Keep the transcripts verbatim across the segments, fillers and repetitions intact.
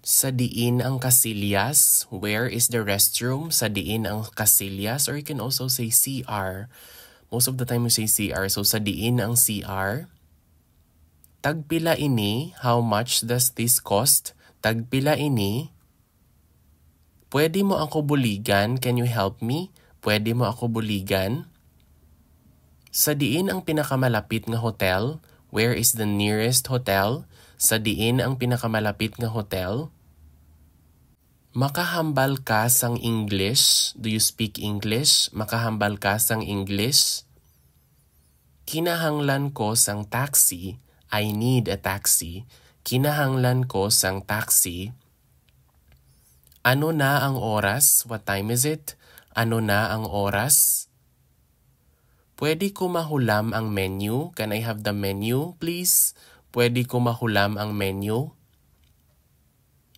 Sa diin ang kasilyas? Where is the restroom? Sa diin ang kasilyas? Or you can also say C R. Most of the time we say C R. So, sa diin ang C R? Tagpila ini? How much does this cost? Tagpila ini? Pwede mo ako buligan? Can you help me? Pwede mo ako buligan? Sa diin ang pinakamalapit nga hotel? Where is the nearest hotel? Sa diin ang pinakamalapit nga hotel? Makahambal ka sang English? Do you speak English? Makahambal ka sang English? Kinahanglan ko sang taxi. I need a taxi. Kinahanglan ko sang taxi. Ano na ang oras? What time is it? Ano na ang oras? Pwede ko mahulam ang menu? Can I have the menu, please? Pwede ko mahulam ang menu?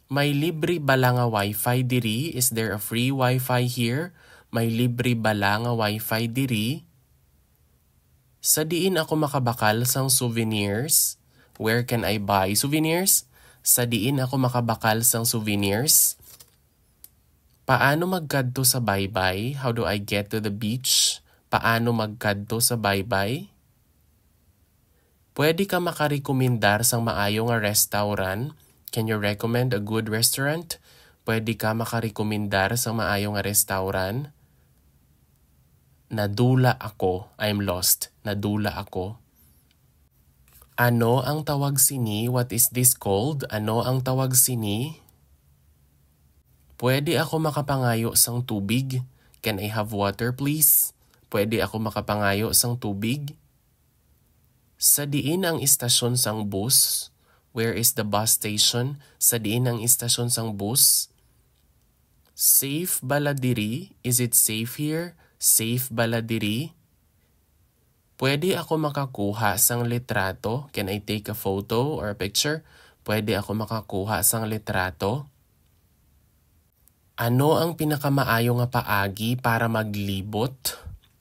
May libre bala nga wifi diri? Is there a free wifi here? May libre bala nga wifi diri? Sa diin ako makabakal sang souvenirs? Where can I buy souvenirs? Sa diin ako makabakal sang souvenirs? Paano magkadto sa baybay? How do I get to the beach? Paano magkadto sa baybay? Pwede ka makarekomendar sang maayo nga restaurant? Can you recommend a good restaurant? Pwede ka makarekomendar sang maayo nga restaurant? Nadula ako. I'm lost. Nadula ako. Ano ang tawag sini? What is this called? Ano ang tawag sini? Pwede ako makapangayo sang tubig? Can I have water, please? Pwede ako makapangayo sang tubig? Sa diin ang istasyon sang bus? Where is the bus station? Sa diin ang istasyon sang bus? Safe bala diri? Is it safe here? Safe bala diri? Pwede ako makakuha sang litrato? Can I take a photo or a picture? Pwede ako makakuha sang litrato? Ano ang pinakamaayo nga paagi para maglibot?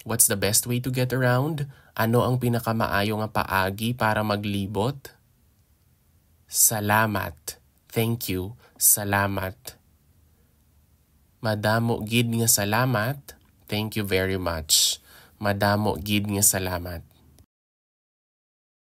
What's the best way to get around? Ano ang pinakamaayo nga paagi para maglibot? Salamat. Thank you. Salamat. Madamo gid nga salamat. Thank you very much. Madamo gid nga salamat.